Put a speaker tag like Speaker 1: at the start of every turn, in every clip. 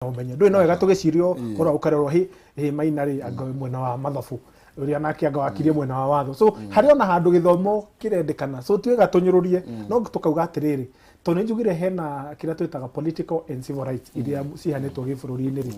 Speaker 1: Ũmenyo ndũĩ no wega tũgĩcirio ũhoro ũkarorwo hĩ Maina rĩ, anga wĩ mwena wa mathabu, ũrĩa nake anga wakirie mwena wa watho. So harĩ ona handũ gĩthomo kĩrendekana, so ti wega tũnyũrũrie, no tũkauga atĩrĩrĩ, tondũ nĩ njugire hena kĩrĩa twĩtaga political and civil rights iria cihanĩtwo gĩbũrũri-inĩ rĩ,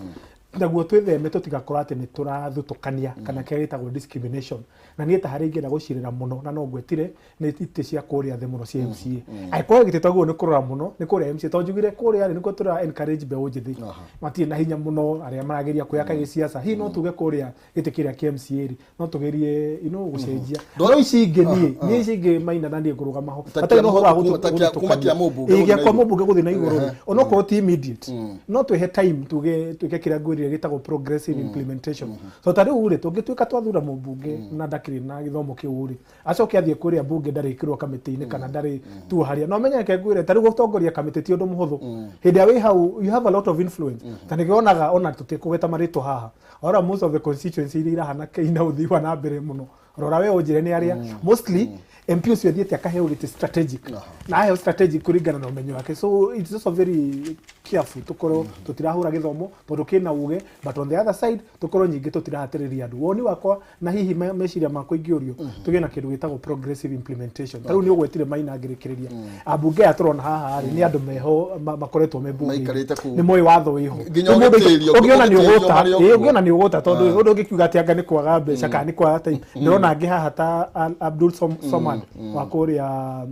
Speaker 1: naguo twĩtheme tũtigakorwo atĩ nĩ tũrathutũkania kana kĩrĩa gĩtagwo discrimination. Na niĩ ta harĩa ingĩenda gũcirĩra mũno na no ngwetire nĩ itĩ cia kũrĩa thĩ mũno cia MCA. Angĩkorwo gĩtĩ twaguo nĩ kũrora mũno nĩ kũrĩa MCA, tondũ njugire kũrĩa rĩ, nĩkuo tũra encourage mbeũ njĩthĩ matirĩ na hinya mũno, arĩa marageria kwĩyaka gĩciaca. Hihi no tuge kũrĩa gĩtĩ kĩrĩa kĩa MCA rĩ, no tũgerie gũcenjia. No ici ingĩ niĩ ici ingĩ Maina na niĩ ngũrũgama ho
Speaker 2: Ta
Speaker 1: hatarĩ na
Speaker 2: kĩa
Speaker 1: ũhoro wa
Speaker 2: kuma
Speaker 1: gũthutũkania.
Speaker 2: kĩa mũmbunge
Speaker 1: Ĩĩ,
Speaker 2: gũthiĩ na
Speaker 1: gĩa kwa
Speaker 2: igũrũ.
Speaker 1: mũmbunge gũthiĩ na igũrũ rĩ, onokorwo ti immediate, no twĩhe time tuge twĩke kĩrĩa ngwĩrire gĩtagwo progressive implementation. So ta rĩu rĩ, tũngĩtuĩka twathura mũmbunge na ndakĩrĩ na gĩthomo kĩu rĩ, acoke athiĩ kũrĩa mbunge ndarĩkĩrwo kamĩtĩ-inĩ kana ndarĩ tuo harĩa, no menye reke ngwĩre, ta rĩu gũtongoria kamĩtĩ ti ũndũ mũhũthũ. Hĩndĩ ĩrĩa wĩ hau, you have a lot of influence. Ta nĩkĩo wonaga ona tũtikũgweta marĩtwa haha, ora most of the constituency iria irahana ina ũthii wa na mbere mũno, rora we ũnjĩre nĩ arĩa mostly MP ũcio athiĩte akaheo gĩtĩ strategic, na aheo strategic kũringana na ũmenyo wake. So it's also very careful tũkorwo tũtirahũra gĩthomo tondũ kĩna uge, but on the other side tũkorwo nyingĩ tũtirahatĩrĩria andũ. Woni wakwa na hihi meciria makwa ingĩũrio, tũgĩe na kĩndũ gĩtagwo progressive implementation. Ta rĩu nĩ ũgwetire Maina, ngĩrĩkĩrĩria, ambunge aya tũrona haha rĩ, nĩ andũ meho makoretwo me mbunge
Speaker 2: Maikarĩte kũu.
Speaker 1: Nĩ moĩ watho wĩho.
Speaker 2: Nginya
Speaker 1: Rĩu mũndũ
Speaker 2: ũgĩtĩrio-
Speaker 1: ũngĩona nĩ
Speaker 2: ũgĩtĩrio
Speaker 1: ũgũta
Speaker 2: marĩ o
Speaker 1: ĩĩ,
Speaker 2: kuo.
Speaker 1: ũngĩona nĩ ũgũta, tondũ ũndũ ũngĩkiuga atĩ anga nĩ kwaga mbeca kana nĩ kwaga time. Ndĩrona angĩ haha ta Abdul Somad wa kũrĩa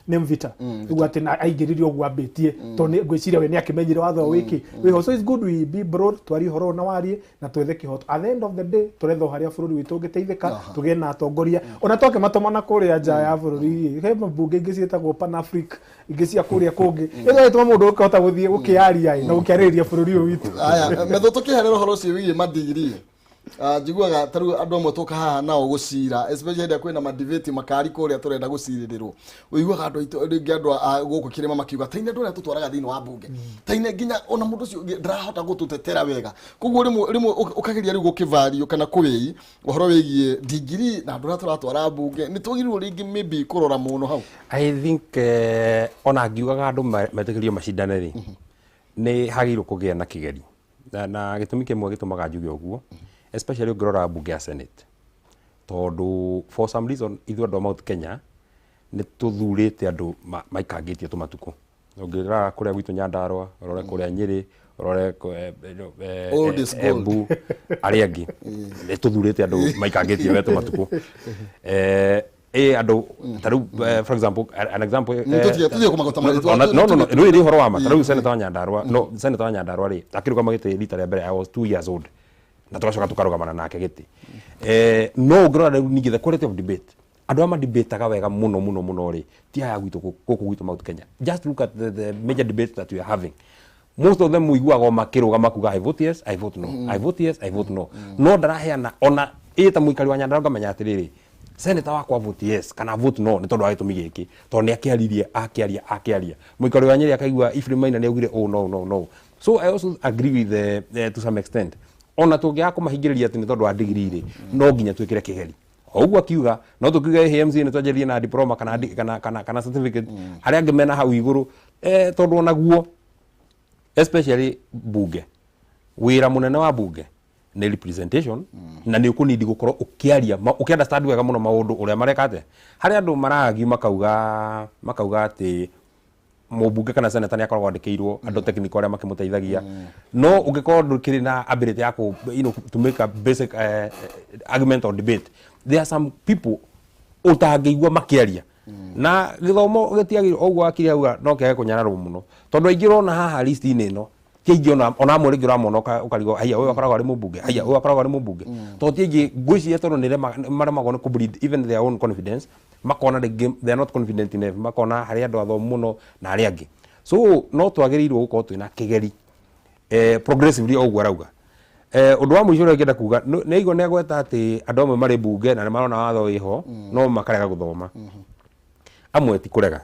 Speaker 1: nĩ Mvita ũguo, atĩ na aingĩrire ũguo ambĩtie, tondũ ngwĩciria we nĩ akĩmenyire watho wĩkĩ wĩho. So it's good we be broad, twarie ũhoro ũyũ na warie na twethe kĩhoto. At the end of the day, tũretha o harĩa bũrũri witũ ũngĩteithĩka, tũgĩe na atongoria ona twakĩmatũma na kũrĩa nja ya bũrũri. He mabunge ingĩ ciĩtagwo Pan Afric, ingĩ cia kũrĩa kũngĩ, ĩgatũma mũndũ ũkĩhota gũthiĩ gũkĩaria ĩ, na gũkĩarĩrĩria bũrũri ũyũ witũ.
Speaker 2: Aya metho tũkĩherera ũhoro ũcio wĩgiĩ madigiri, njiguaga ta rĩu andũ amwe tũka haha nao gũcira, especially hĩndĩ ĩrĩa kwĩna madebate makari kũrĩa tũrenda gũcirĩrĩrwo, ũiguaga andũ aitũ rĩngĩ, andũ a gũkũ kĩrĩma makiuga taine andũ arĩa tũtwaraga thĩinĩ wa mbunge taine nginya ona mũndũ ũcio ũngĩ ndarahota gũtũtetera wega. Koguo rĩmwe rĩmwe ũkageria rĩu gũkĩvario kana kũwĩi ũhoro wĩgiĩ ndigiri na andũ arĩa tũratwara mbunge, nĩ twagĩrĩirwo rĩngĩ maybe kũrora mũno hau.
Speaker 3: I think ona ngiugaga andũ metĩkĩrio macindane rĩ, nĩ hagĩrĩirwo kũgĩa na kĩgeri na gĩtũmi kĩmwe gĩtũmaga njuge ũguo, especially ũngĩrora mbunge ya Senate, tondũ for some reason ithuĩ andũ a Mount Kenya nĩ tũthurĩte andũ maikangĩtie tũmatukũ. Ũngĩrora kũrĩa gwitũ Nyandarua, ũrore kũrĩa Nyĩrĩ, ũrore
Speaker 2: Old is gold.
Speaker 3: Embu, arĩa angĩ nĩ tũthurĩte andũ maikangĩtie we tũmatukũ ĩ andũ ta rĩu, for example, an example
Speaker 2: Tũtige kũmagweta marĩtwa.
Speaker 3: No, rĩu nĩ ũhoro wa ma. Ta rĩu senator wa Nyandarua, no senator wa Nyandarua rĩ, akĩrũgama gĩtĩ rita rĩa mbere, I was 2 years old, na tũgacoka tũkarũgamana nake gĩtĩ. No ũngĩrora rĩu ningĩ the quality of debate, andũ arĩa madebataga wega mũno mũno mũno rĩ, ti aya gwitũ gũkũ gwitũ Mount Kenya. Just look at the major debate that we are having. Most of them ũiguaga o makĩrũgama kuga, "I vote yes, I vote no, I vote yes, I vote no." No ndaraheana ona ĩ ta mũikari wa Nyandarua ngamenya atĩrĩrĩ, senator wakwa vote yes kana vote no nĩ tondũ wa gĩtũmi gĩkĩ, tondũ nĩ akĩaririe, akĩaria, akĩaria. Mũikari wa Nyĩrĩ akaigua Ephraim Maina nĩ augire ũũ no no no. So I also agree with to some extent, ona tũngĩaga kũmahingĩrĩria atĩ nĩ tondũ wa degree rĩ, no nginya twĩkĩre kĩgeri o ũguo akiuga. No tũkiuge AMC nĩ twanjĩrĩrie na diploma kana certificate, arĩa angĩ mena hau igũrũ, tondũ onaguo especially bunge, wĩra mũnene wa bunge nĩ representation, na nĩ ũkũnidi gũkorwo ũkĩaria ũkĩ understand wega mũno maũndũ ũrĩa mareka atĩa. Harĩ andũ maraagiu makauga atĩ mũmbunge kana senator nĩ akoragwo andĩkĩirwo andũ technical arĩa makĩmũteithagia, no ũngĩkorwo ndũkĩrĩ na ability ya kũ to make a basic argument or debate, there are some people ũtangĩigua makĩaria. Na gĩthomo gĩtiagĩrĩirwo o ũguo wakiri auga no kĩage kũnyararwo mũno, tondũ aingĩ ũrona haha list-inĩ ĩno ti aingĩ, ona amwe rĩngĩ ũramona ũkarigwo, haiya, ũyũ akoragwo arĩ mũmbunge, haiya, ũyũ akoragwo arĩ mũmbunge, tondũ ti aingĩ. Ngwĩciria tondũ nĩ maremagwo nĩ kũ even their own confidence, makona rĩngĩ they are not confident enough, makona harĩ andũ athomu mũno na arĩa angĩ. So no twagĩrĩirwo gũkorwo twĩna kĩgeri progressively o ũguo arauga. Ũndũ wa mũico ũrĩa ingĩenda kuga, nĩ aigua nĩ agweta atĩ andũ amwe marĩ mbunge na nĩ marona watho wĩho no makarega gũthoma. Amwe ti kũrega,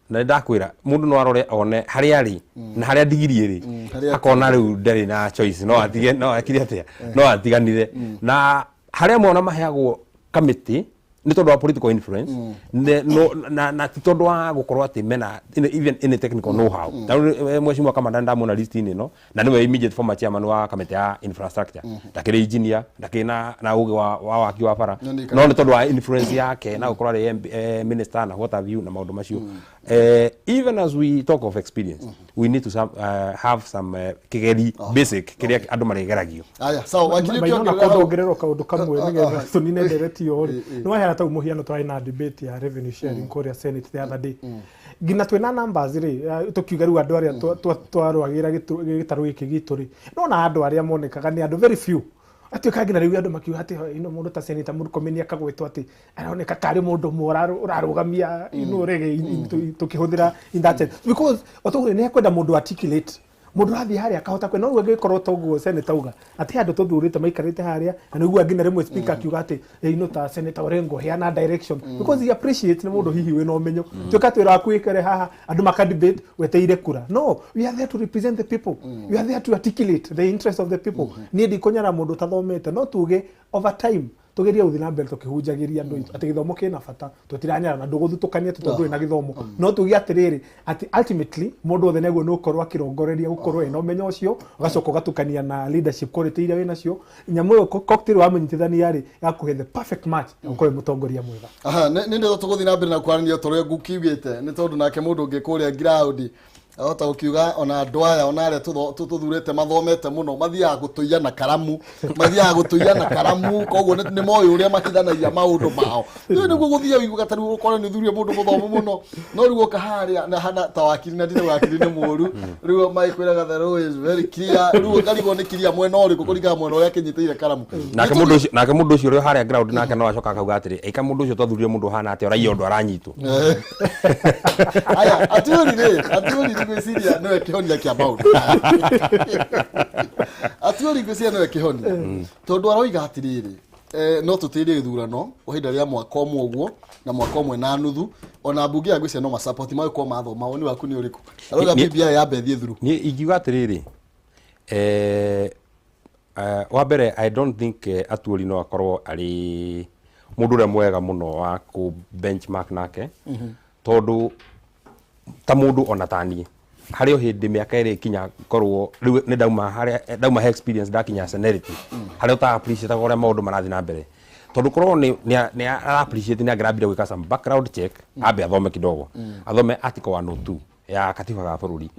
Speaker 3: na nĩ ndakwĩra mũndũ no arore one harĩa arĩ na harĩa ndigiri ĩrĩ,
Speaker 2: harĩa
Speaker 3: akona rĩu ndarĩ na choice, no atige, no akire atĩa, no atiganire na harĩa amwe ona maheagwo kamĩtĩ. Nĩ tondũ wa political influence, no, na ti tondũ wa gũkorwo atĩ mena even any technical know how. Ta rĩu Mheshimiwa Kamanda ndamuona list-inĩ ĩno, na nĩwe immediate former chairman wa kamĩtĩ ya infrastructure. Ndakĩrĩ engineer, ndakĩrĩ na ũgĩ wa waki wa bara, no nĩ tondũ wa influence yake na gũkorwo arĩ MP, minister na what have you na maũndũ macio. Even as we talk of experience, we need to have some kĩgeri basic kĩrĩa andũ marĩgeragio.
Speaker 2: Aya, sawa, wakiri.
Speaker 1: Maina,
Speaker 2: ũkĩongerera hau.
Speaker 1: Kwongererwo kaũndũ kamwe nĩgetha tũnine ndereti ĩyo rĩ, nĩ waheana tau mũhiano, twarĩ na debate ya revenue sharing kũrĩa Senate the other day, nginya twĩna numbers rĩ, tũkiuga rĩu andũ arĩa twarũagĩra gĩtarũ gĩkĩ gitũ rĩ, nona andũ arĩa monekaga nĩ andũ very few, atuĩka nginya rĩu andũ makiuga atĩ ino mũndũ ta Senator Murkomen akagwetwo atĩ aroneka karĩ mũndũ ũmwe ũrarũgamia ino rege tũkĩhũthĩra in that sense, because otoguo nĩ ekwenda mũndũ articulate, mũndũ ũrathiĩ harĩa akahota kwenda. No rĩu angĩkorwo toguo senator auga atĩ andũ tũthurĩte maikarĩte harĩa, na nĩguo nginya rĩmwe speaker akiuga atĩ ino ta Senator Orengo heana direction, because he appreciates nĩ mũndũ hihi wĩna ũmenyo. Tuĩka twĩra waku wĩkare haha, andũ maka debate weteire kura. No we are there to represent the people, we are there to articulate the interest of the people. Niĩ ndikũnyara mũndũ ũtathomete, no tuge over time tugerie gũthiĩ na mbere tũkĩhunjagĩria andũ aitũ atĩ gĩthomo kĩna bata. Tũtiranyara na ndũgũthutũkania atĩ tondũ ndũrĩ na gĩthomo, no tuge atĩrĩrĩ, atĩ ultimately mũndũ wothe nĩguo nĩ ũkorwo akĩrongoreria gũkorwo ena ũmenyo ũcio, ũgacoka ũgatukania na leadership quality iria wĩnacio. Nyamũ ĩyo cocktail wamĩnyitithania rĩ, yakũhe the perfect match ya gũkorwo wĩ mũtongoria mwega.
Speaker 2: Aha, nĩ ndeto tũgũthiĩ na mbere na kwaranĩria ta ũrĩa ngukiugĩte, nĩ tondũ nake mũndũ ũngĩ kũrĩa ground ahota gũkiuga ona andũ aya, ona arĩa tũthurĩte mathomete mũno, mathiaga gũtũiya na karamu, mathiaga gũtũiya na karamu, koguo nĩ moĩ ũrĩa makithanagia maũndũ mao. Rĩu nĩguo gũthiĩ ũiguaga ta rĩu ũkorwo nĩ ũthurire mũndũ mũthomu mũno, no rĩu oka harĩa na hana ta wakiri, na ndirĩ wakiri nĩ mũru, rĩu magĩkwĩraga the law is very clear. Rĩu ũkarigwo nĩ clear mwena ũrĩkũ kũringana mwena ũrĩa akĩnyitĩire karamu.
Speaker 3: Nake mũndũ ũcio ũrĩa harĩa ground nake no acoka akauga atĩrĩ, ĩka mũndũ ũcio twathurire mũndũ ũhana atĩa, ũraiya ũndũ aranyitwo.
Speaker 2: Aya, Atuori rĩ, Atuori nĩ gwĩciria nĩwe kĩhonia kĩa maũndũ. Atuori ngwĩciria nĩwe kĩhonia, tondũ aroiga atĩrĩrĩ, no tũtĩrie gĩthurano kwa ihinda rĩa mwaka ũmwe ũguo na mwaka ũmwe na nuthu, ona mbunge ya ngwĩciria no macapoti magĩkorwo mathoma. Woni waku nĩ ũrĩkũ? Aroiga BBI yambe ĩthiĩ through.
Speaker 3: Niĩ ingiuga atĩrĩrĩ, wa mbere, I don't think Atuori no akorwo arĩ mũndũ ũrĩa mwega mũno wa kũ benchmark nake, tondũ ta mũndũ ona ta niĩ, harĩ o hĩndĩ mĩaka ĩrĩ ĩkinya korwo rĩu nĩ ndauma harĩa ndauma he experience, ndakinya seniority harĩa ũta appreciate ũrĩa maũndũ marathiĩ na mbere, tondũ korwo nĩ ara appreciate, nĩ angĩrambire gwĩka some background check, ambe athome kidogo, athome article 102 ya katiba ga bũrũri.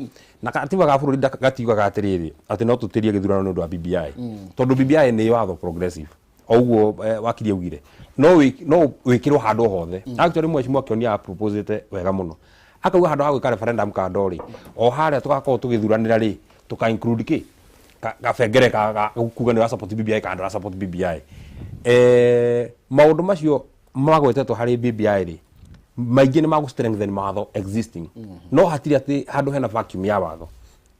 Speaker 3: Na katiba ga bũrũri gatiugaga atĩrĩrĩ, atĩ no tũtĩrie gĩthurano nĩ ũndũ wa BBI, tondũ BBI nĩ watho progressive o ũguo wakiri augire, no wĩkĩrwo handũ o hothe. Actually, mheshimiwa Kĩonia aproposĩte wega mũno, akauga handũ ha gwĩka referendum kando rĩ, o harĩa tũgakorwo tũgĩthuranĩra rĩ, tũka include kĩ gabengere ka kuga nĩ ũra support BBI kana ndũra support BBI. Maũndũ macio magwetetwo harĩ BBI rĩ, maingĩ nĩ magũ strengthen mawatho existing, no hatirĩ atĩ handũ hena vacuum ya watho.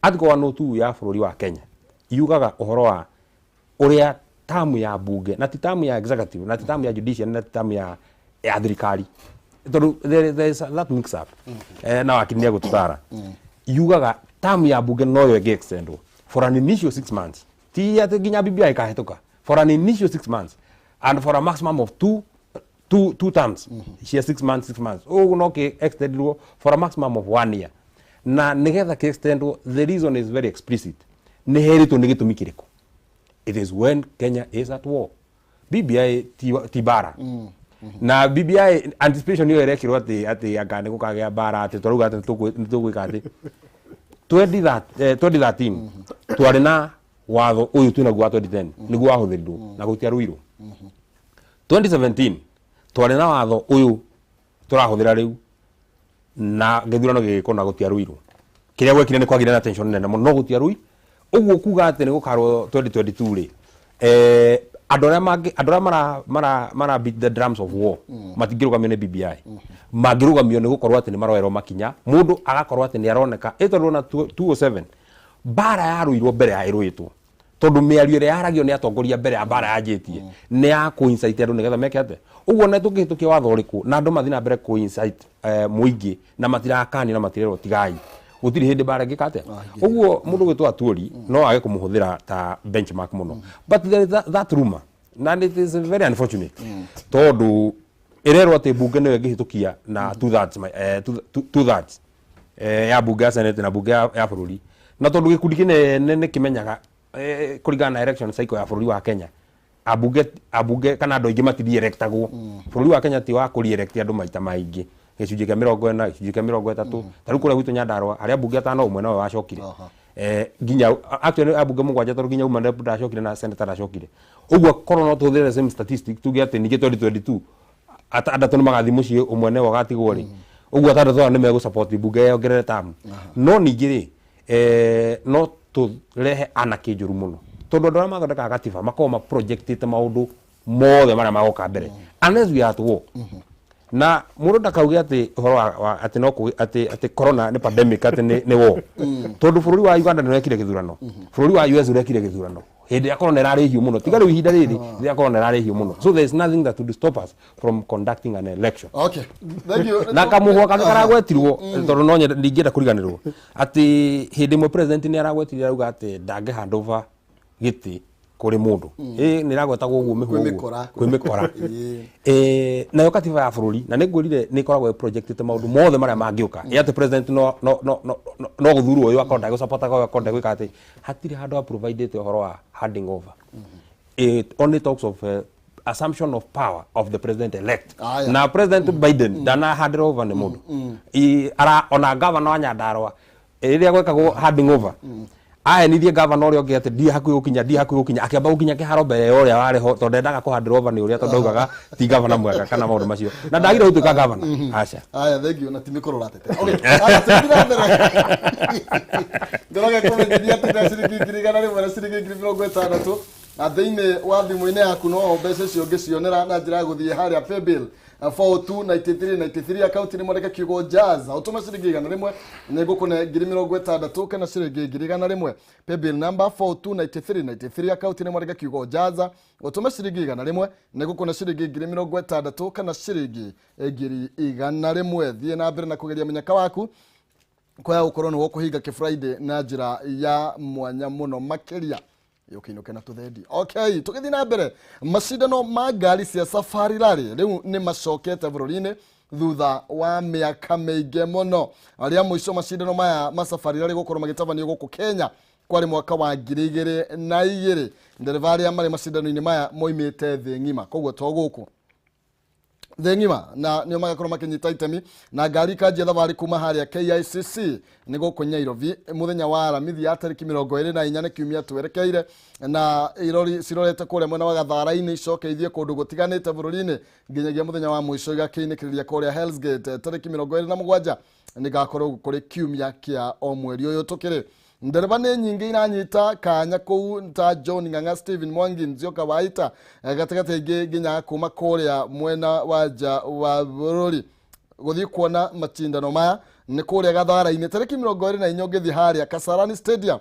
Speaker 3: Article 102 ya bũrũri wa Kenya yugaga ũhoro wa ũrĩa tamu ya bunge, na ti tamu ya executive, na ti tamu ya judiciary, na ti tamu ya thirikari, tondũ there is that mix up, na wakiri nĩ egũtũtara. Yugaga tamu ya bunge noyo ĩngĩ extendwo for an initial 6 months, ti atĩ nginya BBI ĩkahĩtũka, for an initial 6 months and for a maximum of two terms cia 6 months, 6 months ũguo, no kĩ extendwo for a maximum of one year. Na nĩgetha kĩ extendwo, the reason is very explicit, nĩ herĩtwo nĩ gĩtũmi kĩrĩkũ. It is when Kenya is at war. BBI ti bara, na BBI anticipation ĩyo ĩrekĩrwo atĩ anga nĩ gũkagĩa mbara, atĩ twarauga atĩ nĩ tũgwĩka atĩ 2013 twarĩ na watho ũyũ twĩnaguo wa 2010, nĩguo wahũthĩrirwo na gũtiarũirwo. 2017 twarĩ na watho ũyũ tũrahũthĩra rĩu, na gĩthurano gĩgĩkwo na gũtiarũirwo. Kĩrĩa gwekire nĩ kwagire na tension nene mũno, no gũtiarũi. Ũguo kuga atĩ nĩ gũkarwo 2022 rĩ, andũ arĩa mangĩ, andũ arĩa mara beat the drums of war matingĩrũgamio nĩ BBI. Mangĩrũgamio nĩ gũkorwo atĩ nĩ maroerwo makinya, mũndũ agakorwo atĩ nĩ aroneka ĩ tondũ ona 207 mbara yarũirwo mbere ya ĩrũĩtwo, tondũ mĩario ĩrĩa yaragio nĩ atongoria mbere ya mbara yanjĩtie nĩ ya kũ-incite andũ nĩgetha meke atĩa. Ũguo na tũngĩhĩtũkia watho ũrĩkũ na andũ mathiĩ na mbere kũ-incite mũingĩ na matirakanio na matirerwo tigai, gũtirĩ hĩndĩ mbara ĩngĩka atĩa. Ũguo mũndũ gwĩtwo Atuori no age kũmũhũthĩra ta benchmark mũno, but there is that rumor and it is very unfortunate, tondũ Ĩrerwo atĩ mbunge nĩyo ĩngĩhĩtũkia na two thirds ya mbunge ya Senate na mbunge ya bũrũri. Na tondũ gĩkundi kĩnene nĩ kĩmenyaga, kũringana na election cycle ya bũrũri wa Kenya, ambunge kana andũ aingĩ matiri-electagwo. Bũrũri wa Kenya ti wa kũri-elect andũ maita maingĩ, gĩcunjĩ kĩa 40, gĩcunjĩ kĩa 30. Ta rĩu kũrĩa gwitũ Nyandarũa, harĩa ambunge atano, ũmwe nowe wacokire. Nginya actually ambunge mũgwanja, tondũ nginya woman rep ndacokire na senator ndacokire. Ũguo korwo no tũhũthĩre the same statistic, tuge atĩ ningĩ 2022 atandatũ nĩ magathiĩ mũciĩ, ũmwe nĩwe ũgatigwo rĩ, ũguo atandatũ aya nĩ megũ mbunge yongerere term. No ningĩ rĩ, no tũrehe anarchy njũru mũno, tondũ andũ arĩa mathondekaga gatiba makoragwo maprojectĩte maũndũ mothe marĩa magoka mbere, unless we are at war. Na mũndũ ndakauge atĩ ũhoro wa atĩ no atĩ corona nĩ pandemic, atĩ nĩ war, tondũ bũrũri wa Uganda nĩ ũrekire gĩthurano, bũrũri wa US ũrekire gĩthurano hĩndĩ ya corona ĩrarĩ hiũ mũno. Tiga rĩu ihinda rĩrĩ rĩrĩa corona ĩrarĩ hiũ mũno. So there is nothing that would stop us from conducting an election.
Speaker 2: Okay, thank you.
Speaker 3: Na kamũhwa kangĩ karagwetirwo, tondũ no nyende, ndingĩenda kũriganĩrwo atĩ hĩndĩ ĩmwe president nĩ aragwetire, arauga atĩ ndangĩ hand over gĩtĩ kũrĩ mũndũ. Ĩ nĩ ĩragwetagwo ũguo mĩhwo
Speaker 2: Kwĩ
Speaker 3: ũguo.
Speaker 2: mĩkora.
Speaker 3: Kwĩ mĩkora. Nayo katiba ya bũrũri, na nĩ ngwĩrire nĩ ĩkoragwo ĩprojectĩte maũndũ mothe marĩa mangĩũka, ĩ atĩ president no gũthurwo ũyũ, akorwo ndagũsupportaga ũyũ, akorwo ndagwĩka, atĩ hatirĩ handũ ha providĩte ũhoro wa handing over. It only talks of assumption of power of the president elect.
Speaker 2: Aya.
Speaker 3: Na President Biden ndana hand over nĩ mũndũ. Ara ona governor wa Nyandarua, rĩrĩa gwekagwo handing over, ahenithie governor ũrĩa ũngĩ atĩ ndiĩ hakuhĩ gũkinya, ndiĩ hakuhĩ gũkinya, akĩamba gũkinya kĩharo mbere ya ũrĩa warĩ ho, tondũ ndendaga kũ hand over nĩ ũrĩa, tondũ augaga ti governor mwega kana maũndũ macio, na ndagire gũtuĩka governor, aca.
Speaker 2: Aya, thank you. Na ti mĩkoro ũratetera. Okay, aya, tũthiĩ na mbere. Ngoroge kũmenyithia atĩ na ciringi 100,000 na ciringi 60,000 na thĩinĩ wa thimũ-inĩ yaku, no mbeca icio ũngĩcionera na njĩra ya gũthiĩ harĩa paybill 429393, akaunti nĩ mwandĩke kiugo jazz, ũtũme ciringi 100, nĩ ngũkũne 60,000 kana ciringi 100,000. Paybill number 429393, akaunti nĩ mwandĩke kiugo jaza, ũtũme ciringi 100, nĩ ngũkũne ciringi 60,000 kana ciringi 100,000. Thiĩ na mbere na kũgeria mũnyaka waku, kwaya gũkorwo nĩ gũkũhinga kĩ na njĩra ya mwanya mũno makĩria yũkĩinũke na tũthendi. Okay, tũgĩthiĩ na mbere, macindano ma ngari cia Safari Rally rĩu nĩ macokete bũrũri-inĩ thutha wa mĩaka mĩingĩ mũno. Arĩa mũico macindano maya ma Safari Rally gũkorwo magĩtabanio gũkũ Kenya kwarĩ mwaka wa 2002. Ndereba arĩa marĩ macindano-inĩ maya moimĩte thĩ ng'ima, koguo to gũkũ, thĩ ng'ima, na nĩo magakorwo makĩnyita itemi na ngari ikanjia thabarĩ kuma harĩa KICC nĩ gũkũ Nairobi mũthenya wa Aramithi ya tarĩki 24, nĩ kiumia twerekeire, na irori cirorete kũrĩa mwena wa Gathara-inĩ, icoke ithiĩ kũndũ gũtiganĩte bũrũri-inĩ nginyagia mũthenya wa mũico igakĩinĩkĩrĩria kũrĩa Hell's Gate tarĩki 27, nĩgakorwo kũrĩ kiumia kĩa o mweri ũyũ tũkĩrĩ. Ndereba nĩ nyingĩ iranyita kanya kũu ta John Ng'ang'a, Stephen Mwangi, Nzioka Waita, gatagatĩ ingĩ nginya kuma kũrĩa mwena wa nja wa bũrũri. Gũthiĩ kuona macindano maya nĩ kũrĩa Gathara-inĩ tarĩki 24, ũngĩthiĩ harĩa Kasarani Stadium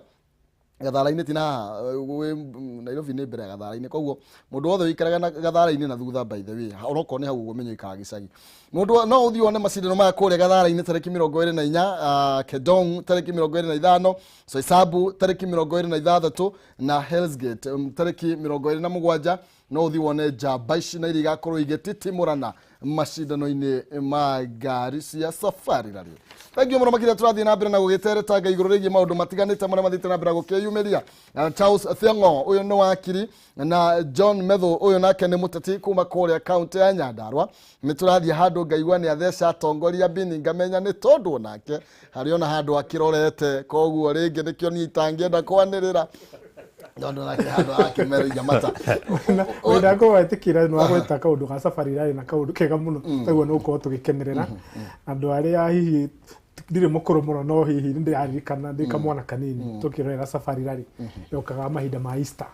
Speaker 2: Gathara-inĩ, ti na haha, Nairobi nĩ mbere ya Gathara-inĩ, koguo mũndũ wothe ũikaraga na Gathara-inĩ na thutha, by the way, onokorwo nĩ hau ũguo menye ũikaraga gĩcagi, mũndũ no ũthiĩ wone macindano maya kũrĩa Gathara-inĩ tarĩki 24, Kedong tarĩki 25, Soisambu tarĩki 26, na Hell's Gate tarĩki 27. No ũthiĩ wone njamba ici na iria igakorwo igĩtitimũrana macindano-inĩ ma ngari cia Safari Rally. Thank you mũno makĩria. Tũrathiĩ na mbere na gũgĩteretanga igũrũ rĩgiĩ maũndũ matiganĩte marĩa mathiĩte na mbere na gũkĩyumĩria. Charles Thiong'o ũyũ nĩ wakiri, na John Methu ũyũ nake nĩ mũteti kuma kũrĩa kaunti ya Nyandarua. Nĩ tũrathiĩ handũ ngaigua nĩ atheca atongoria mbini, ngamenya nĩ tondũ nake harĩ ona handũ akĩrorete, koguo rĩngĩ nĩkĩo niĩ itangĩenda kwanĩrĩra, tondũ nake handũ akĩmeroiga mata.
Speaker 1: Wenda ngũwetĩkĩra nĩ wagweta kaũndũ ga Safari Rally na kaũndũ kega mũno, taguo nĩ gũkorwo tũgĩkenerera andũ arĩa hihi ndirĩ mũkũrũ mũno, no hihi nĩ ndĩraririkana ndĩ kamwana kanini tũkĩrorera Safari Rally yokaga mahinda ma Easter,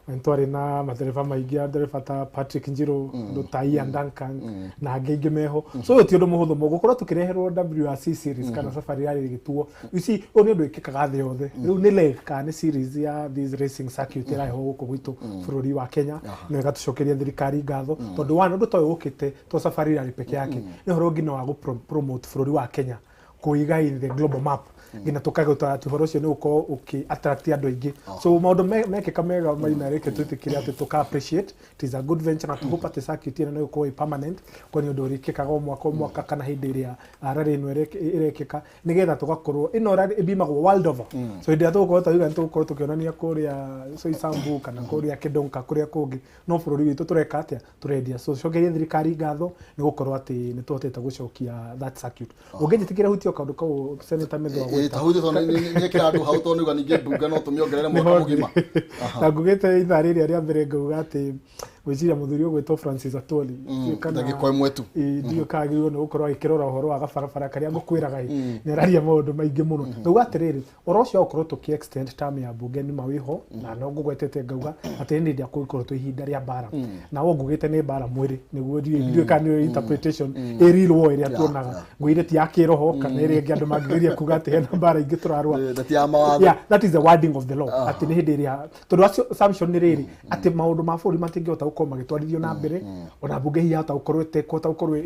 Speaker 1: na nĩ twarĩ na matereba maingĩ, ndereba ta Patrick Njiru, andũ ta Ian Duncan na angĩ aingĩ meho. So ũyũ ti ũndũ mũhũthũ mũno gũkorwo tũkĩreherwo WRC series kana Safari Rally ĩgĩtuo. You see, ũyũ nĩ ũndũ wĩkĩkaga thĩ yothe. Rĩu nĩ leg kana nĩ series ya this racing circuit ĩrarehwo gũkũ gwitũ bũrũri wa Kenya, na ĩgatũcokeria thirikari ngatho, tondũ one, ũndũ ta ũyũ ũkĩte to Safari Rally peke yake, nĩ ũhoro nginya wa gũ promote bũrũri wa Kenya, kũiga in the global map. Nginya tũkagũta atĩ ũhoro ũcio nĩ ũgũkorwo ũkĩ attract andũ aingĩ. So maũndũ mekĩka mega Maina, reke twĩtĩkĩre atĩ tũka appreciate it is a good venture, na tũhope atĩ circuit ĩno no ĩgũkorwo ĩ permanent, kwa nĩ ũndũ ũrĩkĩkaga o mwaka o mwaka kana hĩndĩ ĩrĩa rally ĩno ĩrekĩka, nĩgetha tũgakorwo ĩno rally ĩbimagwo world over. So hĩndĩ ĩrĩa tũgũkorwo tauga nĩ tũgũkorwo tũkĩonania kũrĩa Soysambu kana kũrĩa Kedonka, kũrĩa kũngĩ, no bũrũri witũ tũreka atĩa? Tũrendia. So cokerie thirikari ngatho nĩ gũkorwo atĩ nĩ tũhotete gũcokia that circuit. Ũngĩnjĩtĩkĩra hutie o kaũndũ kau, Senator Methu agweta.
Speaker 2: Tahuti tondũ nĩ kĩra andũ hau, tondũ nĩuga ningĩ mbunge no tũmĩongerere mwaka mũgima.
Speaker 1: Na ngugĩte ithaa rĩrĩa rĩa mbere ngauga atĩ gwĩciria mũthuri ũgwĩtwo Francis Atwoli, ndiũĩ kana-
Speaker 2: Ndagĩka ĩmwe tu.
Speaker 1: Ĩ, ndiũĩ kana agĩrĩirwo nĩ gũkorwo agĩkĩrora ũhoro wa gabarabara karĩa ngũkwĩraga ĩ, nĩ araria maũndũ maingĩ mũno. Ndauga atĩrĩrĩ, ũhoro ũcio wa gũkorwo tũkĩ extend term ya mbunge nĩ ma wĩho, na no ngũgwetete ngauga atĩ nĩ hĩndĩ ĩrĩa kũngĩkorwo twĩ ihinda rĩa mbara, na wo ngugĩte nĩ mbara mwĩrĩ nĩguo ndiũĩ kana nĩyo interpretation ĩ real war ĩrĩa tuonaga, ngwĩre ti ya kĩroho kana ĩrĩa ĩngĩ andũ mangĩgeria kuga atĩ hena mbara ingĩ tũrarũa.
Speaker 2: Na ti ya mawatho.
Speaker 1: Yeah, that is the wording of the law, atĩ nĩ hĩndĩ ĩrĩa tondũ acio assumption nĩ rĩrĩ atĩ maũndũ ma bũrũri matingĩhota gũkorwo magĩtwarithio na mbere, ona mbunge hihi yahota gũkorwo ĩtekũhota gũkorwo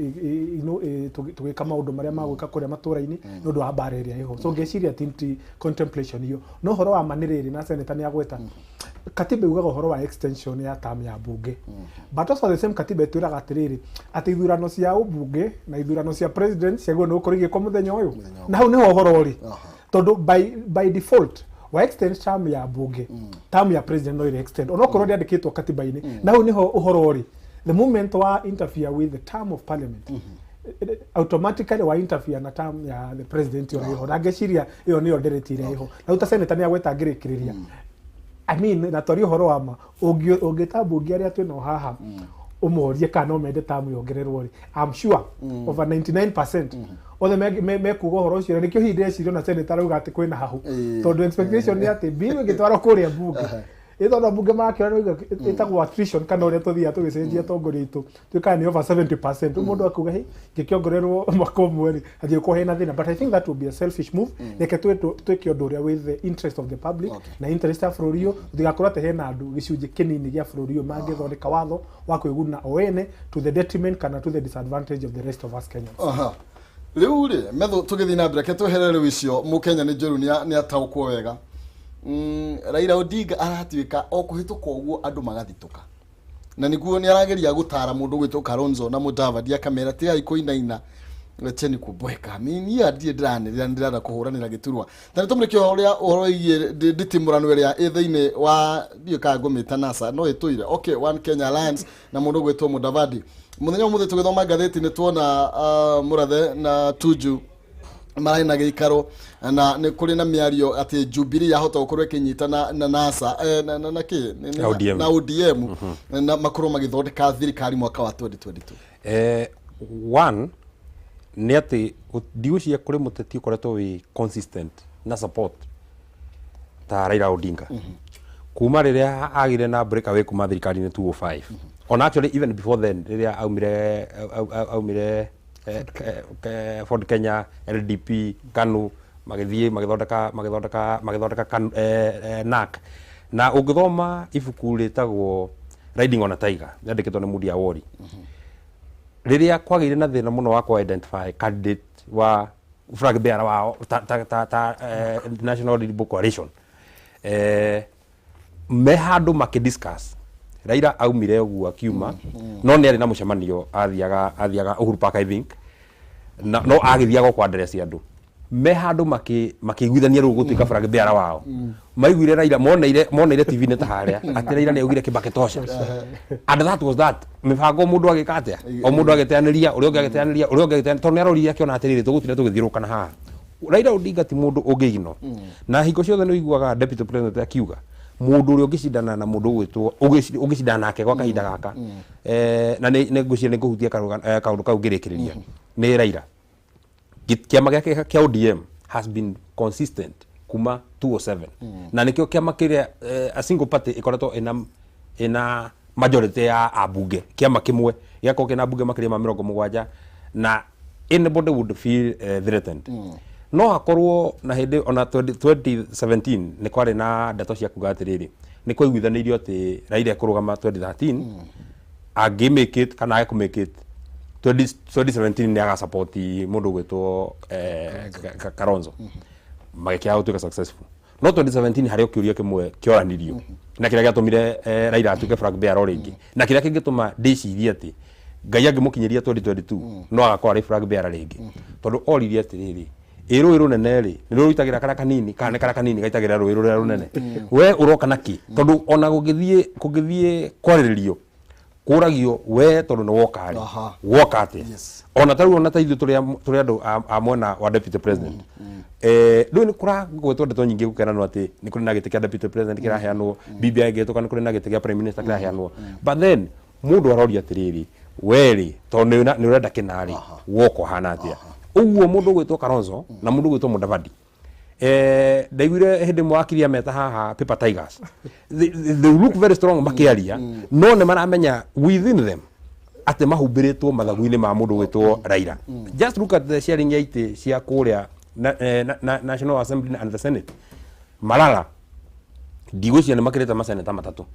Speaker 1: tũgĩka maũndũ marĩa magwĩka kũrĩa matũra-inĩ nĩ ũndũ wa mbara ĩrĩa ĩho. So ngeciria ti contemplation iyo, no ũhoro wa ma nĩ rĩrĩ, na senator nĩ agweta katiba yugaga ũhoro wa extension ya term ya bunge, but also the same katiba ĩtwĩraga atĩrĩrĩ, atĩ ithurano cia ũmbunge na ithurano cia president ciagĩrĩirwo nĩ gũkorwo igĩkwo mũthenya ũyũ, na hau nĩho ũhoro ũrĩ, tondũ by default wa extend term ya bunge, term ya president no ĩrĩ extend onokorwo ndĩandĩkĩtwo katiba-inĩ. Na hau nĩho ũhoro ũrĩ, the moment wa interfere with the term of parliament, automatically wa interfere na term ya the president ĩyo ĩho, na ngeciria ĩyo nĩyo ndereti ĩrĩa ĩho. Na rĩu ta senator nĩ agweta ngĩrĩkĩrĩria, I mean, na twarie ũhoro wa ma, ũngĩta mbunge arĩa twĩnao haha ũmorie kana no mende tamu yongererwo rĩ, I'm sure over 99% othe mekuga ũhoro ũcio. Na nĩkĩo hihi ndĩreciria ona senator arauga atĩ kwĩna hahu, tondũ expectation nĩ atĩ bill ĩngĩtwarwo kũrĩa mbunge ĩ, tondũ mbunge marakĩona nĩ ĩtagwo attrition kana ũrĩa tũthiaga tũgĩcenjia atongoria aitũ, tuĩkaga nĩ over 70%. Rĩu mũndũ akuga hĩ ngĩkĩongererwo mwaka ũmwe rĩ, hangĩkorwo hena thĩna, but I think that would be a selfish move. Reke twĩke ũndũ ũrĩa with the interest of the public na interest ya bũrũri ũyũ, tũtigakorwo atĩ hena andũ gĩcunjĩ kĩnini gĩa bũrũri ũyũ mangĩthondeka watho wa kwĩguna o ene to the detriment kana to the disadvantage of the rest of us Kenyans.
Speaker 2: Aha. Rĩu rĩ, Methu, tũgĩthiĩ na mbere, reke tweherere rĩu icio mũkenya nĩ njũru nĩ ataũkwo wega. Raila Odinga aratuĩka o kũhĩtũka ũguo andũ magathitũka, na nĩguo nĩ arageria gũtara mũndũ gwĩtwo Kalonzo na Mudavadi, akamera tigai kũinaina, wacheni kuboeka. Mi niĩ ndirĩ ndĩranĩrĩra, nĩ ndĩrenda kũhũranĩra gĩturwa. Ta nĩ tũmũrĩke ũrĩa ũhoro wĩgiĩ nditimũrano ĩrĩa ĩ thĩinĩ wa, ndiũĩ kana ngũmĩta NASA no ĩtũire, okay, One Kenya Alliance na mũndũ gwĩtwo Mudavadi. Mũthenya ũmũthĩ tũgĩthoma ngathĩti nĩ tuona Mũrathe na Tuju mararĩ na gĩikaro, na nĩ kũrĩ na mĩario atĩ Jubilee yahota gũkorwo ĩkĩnyita na NASA na kĩ
Speaker 3: Na ODM.
Speaker 2: Na ODM, na makorwo magĩthondeka thirikari mwaka wa 2022.
Speaker 3: One nĩ atĩ ndigwĩciria kũrĩ mũteti ũkoretwo wĩ consistent na support ta Raila Odinga kuma rĩrĩa agire na break away kuma thirikari-inĩ 205. Ona actually even before then, rĩrĩa aumire Ford Kenya, LDP, KANU, magĩthiĩ magĩthondeka KANU, NARC. Na ũngĩthoma ibuku rĩtagwo Riding on a Tiger, rĩandĩkĩtwo nĩ Moody Awori, rĩrĩa kwagĩire na thĩna mũno wa kũ identify candidate wa flag bearer wao ta National Rainbow Coalition, me handũ makĩ discuss, Raila aumire ũguo akiuma, no nĩ arĩ na mũcemanio athiaga Uhuru Park, I think, na no agĩthiaga kwa address andũ me handũ makĩiguithania rĩu gũtuĩka flag bearer wao. Maiguire Raila, moneire TV-inĩ ta harĩa atĩ Raila nĩ augire "Kibaki tosha", and that was that. Mĩbango mũndũ agĩka atĩa, o mũndũ agĩteanĩria ũrĩa ũngĩ, agĩteanĩria ũrĩa ũngĩ, agĩteanĩria, tondũ nĩ arorire akĩona atĩrĩrĩ, tũgũtinda tũgĩthiũrũrũkana haha. Raila Odinga ti mũndũ ũngĩignore, na hingo ciothe nĩ ũiguaga deputy president akiuga mũndũ ũrĩa ũngĩcindana na mũndũ ũgwĩtwo ũngĩcindana nake gwa kahinda gaka, na nĩ ngwĩciria nĩ ngũhutia kaũndũ kau ngĩrĩkĩrĩria, nĩ Raila. Kĩama gĩake kĩa ODM has been consistent kuma 207, na nĩkĩo kĩama kĩrĩa a single party ĩkoretwo ĩna majority ya ambunge. Kĩama kĩmwe gĩgakorwo kĩna ambunge makĩria ma 70, na anybody would feel threatened. No hakorwo na hĩndĩ ona 20 2017 nĩ kwarĩ na ndeto cia kuga atĩrĩrĩ, nĩ kwaiguithanĩirio atĩ Raila ekũrũgama 2013, angĩ make it kana age kũ make it 20 2017 nĩ agasupport mũndũ ũgwĩtwo Kalonzo. Magĩkĩaga gũtuĩka successful. No 2017 harĩ o kĩũria kĩmwe kĩoranirio na kĩrĩa gĩatũmire Raila atuĩke flag bearer o rĩngĩ, na kĩrĩa kĩngĩtũma ndĩcirie atĩ Ngai angĩmũkinyĩria 2022 no agakorwo arĩ flag bearer rĩngĩ, tondũ oririe atĩrĩrĩ, ĩ rũĩ rũnene rĩ, nĩ rũitagĩra karĩa kanini kana nĩ karĩa kanini gaitagĩra rũĩ rũrĩa rũnene? We ũroka na kĩ? Tondũ ona gũgĩthiĩ kwarĩrĩrio kũragio we tondũ nĩ woka rĩ, woka atĩa? Ona tarĩu ona ta ithuĩ tũrĩ andũ a mwena wa deputy president, rĩu nĩ kũragwetwo ndeto nyingĩ gũkeranwo atĩ nĩ kũrĩ na gĩtĩ kĩa deputy president kĩraheanwo, BBI ĩngĩhĩtũka nĩ kũrĩ na gĩtĩ kĩa prime minister kĩraheanwo, but then mũndũ aroria atĩrĩrĩ, we rĩ, tondũ nĩ ũrenda kĩna rĩ, woka ũhana atĩa? Ũguo mũndũ ũgwĩtwo Kalonzo na mũndũ ũgwĩtwo Mudavadi, ndaiguire hĩndĩ ĩmwe wakiri ameta haha paper tigers. They look very strong makĩaria, no nĩ maramenya within them atĩ mahumbĩrĩtwo mathagu-inĩ ma mũndũ ũgwĩtwo Raila. Just look at the sharing ya itĩ cia kũrĩa National Assembly and the Senate. Malala ndigwĩciria nĩ makĩrĩte maseneta matatũ,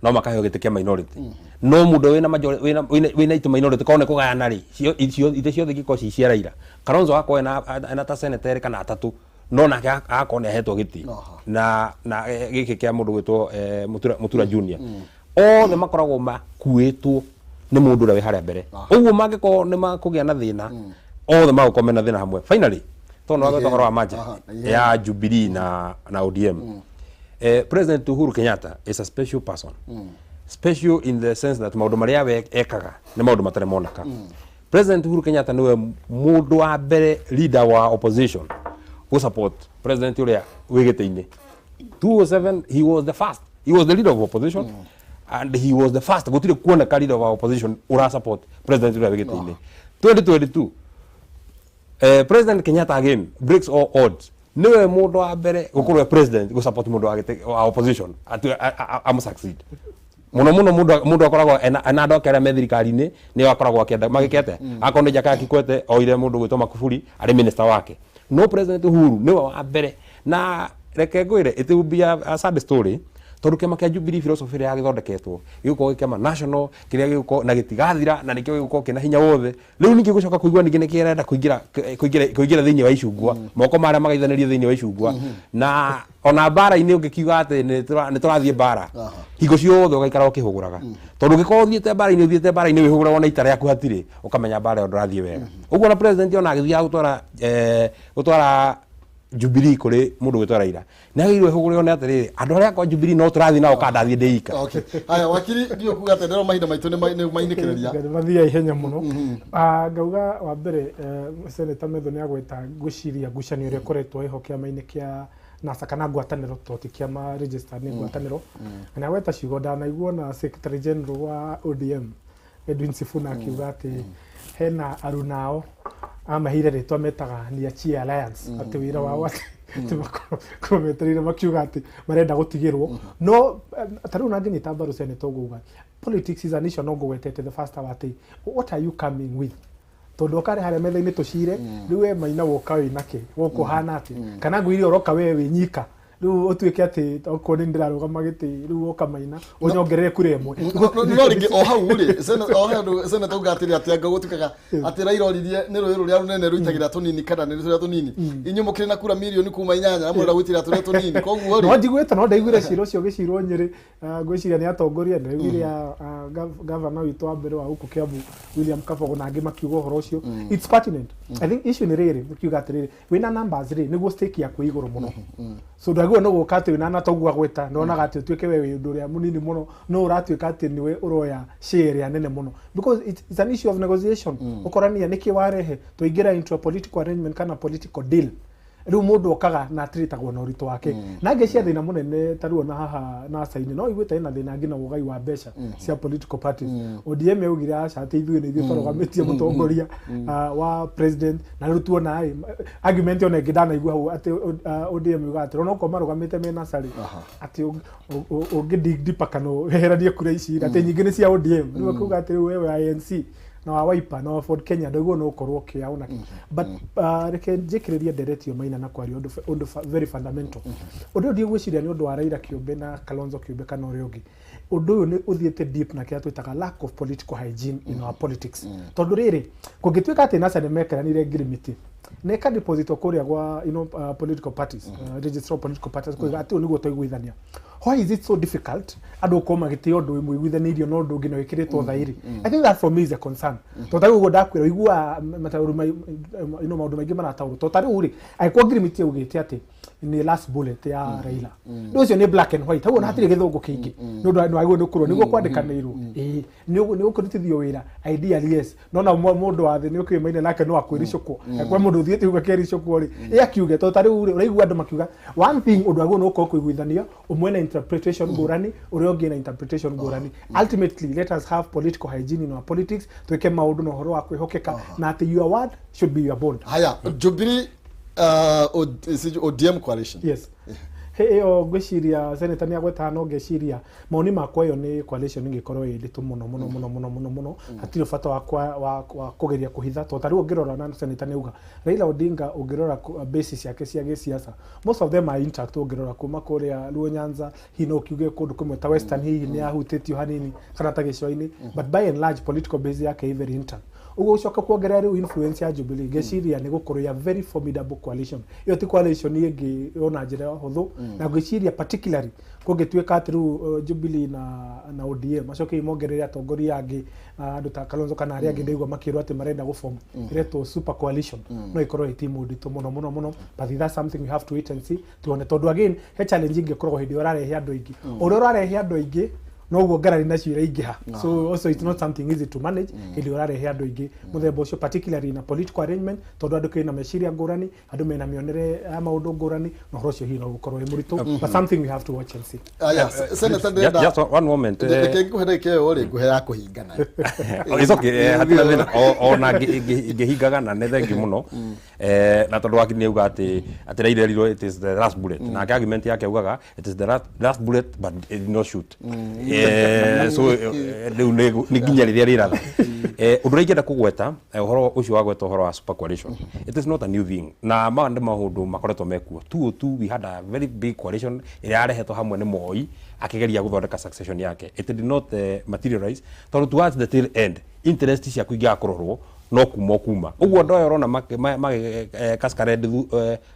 Speaker 3: no makaheo gĩtĩ kĩa minority, no mũndũ wĩna majority, wĩna itĩ minority, korwo nĩ kũgayana rĩ, itĩ ciothe ingĩkorwo ci cia Raila, Kalonzo agakorwo ena ta seneta erĩ kana atatũ, no nake agakorwo nĩ ahetwo gĩtĩ na gĩkĩ kĩa mũndũ gwĩtwo Mutura Junior. Othe makoragwo makuĩtwo nĩ mũndũ ũrĩa wĩ harĩa mbere. Ũguo mangĩkorwo nĩ makũgĩa na thĩna, othe magũkorwo mena thĩna hamwe. Finally, tondũ nĩ wagweta ũhoro wa merger
Speaker 2: Na ihenya.
Speaker 3: ya Jubilee na ODM, President Uhuru Kenyatta is a special person, special in the sense that maũndũ marĩa we ekaga nĩ maũndũ matarĩ moneka. President Uhuru Kenyatta nĩwe mũndũ wa mbere leader wa opposition gũ support president ũrĩa wĩ gĩtĩ-inĩ. 2007 he was the first, he was the leader of opposition and he was the first. Gũtirĩ kuoneka leader of opposition ũra support president ũrĩa wĩ gĩtĩ-inĩ. 2022, President Kenyatta again breaks all odds, niwe mũndũ wa mbere gũkorwo e president gũ support mũndũ wa gĩtĩ wa opposition amu succeed mũno mũno. Mũndũ akoragwo ena andũ ake arĩa me thirikari-inĩ, nĩo akoragwo akĩenda magĩkete. Akorwo nĩ Jakaya Kikwete, oire mũndũ gwĩtwo Makufuri arĩ minister wake, no President Uhuru nĩwe wa mbere. Na reke ngwĩre, it will be a sad story, tondũ kĩama kĩa Jubilee, philosophy ĩrĩa yagĩthondeketwo gĩgũkorwo gĩ kĩama national kĩrĩa gĩgũkorwo na gĩtigathira na nĩkĩo gĩgũkorwo kĩna hinya wothe. Rĩu ningĩ gũcoka kũigua ningĩ nĩ kĩrenda kũingĩra thĩinĩ wa icungwa, moko marĩa magaithanĩrio thĩinĩ wa icungwa, na ona mbara-inĩ ũngĩkiuga atĩ nĩ tũrathiĩ mbara, hingo ciothe ũgaikara ũkĩhũgũraga, tondũ ũngĩkorwo ũthiĩte mbara-inĩ wĩhũgũra wona ita rĩaku hatirĩ, ũkamenya mbara ĩyo ndũrathiĩ wega. Ũguo na president ona agĩthiaga gũtwara Jubilee kũrĩ mũndũ gwĩtwo Raila, nĩ agĩrĩirwo ĩhũgũre one atĩrĩrĩ, andũ arĩa akwa Jubilee no tũrathiĩ nao kana ndathiĩ ndĩ ika.
Speaker 2: Okay, haya wakiri, ndiũ kuga atĩ ndĩrona mahinda maitũ nĩ mainĩkĩrĩria.
Speaker 1: Mathiaga ihenya mũno. Ngauga wa mbere, Senator Methu nĩ agweta, ngwĩciria ngucanio ĩrĩa ĩkoretwo ĩho kĩama-inĩ kĩa NASA kana ngwatanĩro, to ti kĩama registered, nĩ ngwatanĩro, na nĩ agweta ciugo ndanaigua na Secretary General wa ODM Edwin Sifuna akiuga atĩ hena arunao amaheire rĩtwa metaga Niachie Alliance, atĩ wĩra wao atĩ makorwo metereire makiuga atĩ marenda gũtigĩrwo. No ta rĩu nangĩnyita mbaru Senator ũguo, politics is an issue. No ngũgwetete the first hour atĩ what are you coming with? Tondũ okarĩ harĩa metha-inĩ tũcire, rĩu we Maina woka wĩ nake, woka ũhana atĩ kana ngwĩire ũroka we wĩ nyika, rĩu ũtuĩke atĩ okorwo nĩ ndĩrarũgama gĩtĩ, rĩu woka Maina ũnyongerere kura ĩmwe.
Speaker 2: No rĩngĩ o hau rĩ, o hau senator uga atĩrĩ, atĩ anga gũtuĩkaga atĩ Raila oririe nĩ rũĩ rũrĩa rũnene rũitagĩra tũnini kana nĩ tũrĩa tũnini. Inyuĩ mũkĩrĩ na kura mirioni 8.8 na mũrenda gwĩtĩra tũrĩa tũnini, koguo
Speaker 1: No
Speaker 2: rĩ
Speaker 1: njiguĩte, no ndaiguire cira ũcio ũgĩcirwo Nyĩrĩ. Ngwĩciria nĩ atongoria, ndaiguire gavana witũ wa mbere wa gũkũ Kiambu William Kabogo na angĩ makiuga ũhoro ũcio. It's pertinent, I think. Issue nĩ rĩrĩ, ũkiuga atĩrĩrĩ, wĩna numbers rĩ, nĩguo stake yaku ĩ igũrũ mũno, so ndwagĩrĩirwo nĩ gũka atĩ wĩna na toguo agweta ndonaga atĩ ũtuĩke we wĩ ũndũ ũrĩa mũnini mũno, no ũratuĩka atĩ nĩwe ũroya share ĩrĩa nene mũno, because it's an issue of negotiation. Ũkorania nĩkĩ warehe tũingĩra into a political arrangement kana political deal. Rĩu mũndũ okaga na atiritagwo na ũritũ wake na ngĩcia thĩna mũnene. Ta rĩu ona haha NASA-inĩ no iguĩte ĩna thĩna nginya ũgai wa mbeca cia political parties. ODM yaugire aca, atĩ ithuĩ nĩ ithuĩ tũrũgamĩtie mũtongoria wa president, na rĩu tuona ĩ argument ona ĩngĩ ndanaigua hau atĩ ODM yugaga atĩ ona okorwo marũgamĩte me NASA rĩ, atĩ ũngĩ dig deeper kana weheranie kura ici rĩ, atĩ nyingĩ nĩ cia ODM. Rĩu akuga atĩ rĩu wewe ANC na wa Wiper na wa Ford Kenya ndaiguo no ũkorwo ũkĩya ona kĩ. But reke njĩkĩrĩrie ndereti ĩyo Maina na kwaria ũndũ very fundamental. Ũndũ ũyũ ndigwĩciria nĩ ũndũ wa Raila kĩũmbe na Kalonzo kĩũmbe kana ũrĩa ũngĩ. Ũndũ ũyũ nĩ ũthiĩte deep na kĩrĩa twĩtaga lack of political hygiene in our politics, tondũ rĩrĩ, kũngĩtuĩka atĩ NASA nĩ mekeranire ngirimiti Na ĩka deposit kũrĩa gwa political parties, registrar of political parties, kuiga atĩ ũũ nĩguo twaiguithania. Why is it so difficult andũ gũkorwo magĩtĩĩa ũndũ mũiguithanĩirio na ũndũ ũngĩ na wĩkĩrĩtwo thaĩri? I think that for me is a concern, tondũ ta rĩu ũguo ndakwĩra, ũiguaga mataũri maũndũ maingĩ marataũrwo. Tondũ ta rĩu rĩ, angĩkorwo Ngirimiti augĩte atĩ nĩ last bullet ya Raila, rĩu ũcio nĩ black and white hau, ona hatirĩ gĩthũngũ kĩingĩ, nĩ ũndũ nĩ wagĩrĩirwo nĩ kũrwo nĩguo kwandĩkanĩirwo. Ĩĩ, nĩ ũkũrutithio wĩra ideally, yes, no na mũndũ wa thĩ nĩ ũkĩmaine nake no akwĩricũkwo. Angĩkorwo mũndũ ũthiĩte uga kericũkwo rĩ, ĩ akiuge. Tondũ ta rĩu rĩ, ũraigua andũ makiuga one thing, ũndũ wagĩrĩirwo nĩ gũkorwo kũiguithanio, ũmwe na interpretation ngũrani, ũrĩa ũngĩ na interpretation ngũrani. Ultimately, let us have political hygiene in our politics, twĩke maũndũ na ũhoro wa kwĩhokeka, na atĩ your word should be your bond.
Speaker 2: Haya, Jubilee, ODM coalition.
Speaker 1: Yes, ĩyo ngwĩciria senator nĩ agwetaga, no ngeciria maoni makwa ĩyo nĩ coalition ĩngĩkorwo ĩ nditũ mũno mũno mũno mũno mũno mũno. Hatirĩ bata wa kũgeria kũhitha, tondũ ta rĩu ũngĩrora, na senator nĩ auga, Raila Odinga, ũngĩrora basis ciake cia gĩsiasa, most of them are intact. Ũngĩrora kuma kũrĩa Luo Nyanza, hihi no ũkiuge kũndũ kũmwe ta Western hihi nĩ ahutĩtio hanini kana ta gĩcũa-inĩ, but by and large political base yake ĩ very intact. Ũguo ũcoka kuongerera rĩu influence ya Jubilee, ngeciria nĩ gũkorwo ya very formidable coalition. Ĩyo ti coalition ĩngĩ ona njĩra ya ũhũthũ, na ngwĩciria particularly kũngĩtuĩka atĩ rĩu Jubilee na ODM macoke mongerere atongoria angĩ, andũ ta Kalonzo kana arĩa angĩ ndaigua makĩrwo atĩ marenda gũform ĩretwo super coalition, no ĩkorwo ĩ timu nditũ mũno mũno mũno. But that's something we have to wait and see, tuone, tondũ again he challenge ingĩkorwo hĩndĩ ĩrĩa ũrarehe andũ aingĩ. Ũrĩa ũrarehe andũ aingĩ, noguo ngarari nacio iraingĩha. So also it's not something easy to manage hĩndĩ ĩrĩa ũrarehe andũ aingĩ mũthemba ũcio, particularly in a political arrangement, tondũ andũ kwĩna meciria ngũrani, andũ mena mĩonere ya maũndũ ngũrani, na ũhoro ũcio hihi no gũkorwo wĩ mũritũ, but something we have to watch and see.
Speaker 2: Aya, senator, ndĩrenda
Speaker 3: Just one moment.
Speaker 2: Reke ngũhe ndagĩka ĩyo rĩ, ngũhe ya kũhinga nayo.
Speaker 3: Oh, it's okay, hatirĩ thĩna. Ona ngĩhingaga na nĩ thengi mũno. Na tondũ wakiri nĩ auga atĩ Raila erirwo it is the last bullet, nake argument yake augaga it is the last bullet but it did not shoot. So rĩu nĩ nginya rĩrĩa rĩratha. Ũndũ ũrĩa ingĩenda kũgweta, ũhoro ũcio wa gweta ũhoro wa super coalition, it is not a new thing, na maya nĩ maũndũ makoretwo mekuo. 2002 we had a very big coalition ĩrĩa yarehetwo hamwe nĩ Moi akĩgeria gũthondeka succession yake. It did not materialize, tondũ towards the tail end interest ciaku ingĩaga kũrorwo no kuma o kuma ũguo. Andũ aya ũrona cascade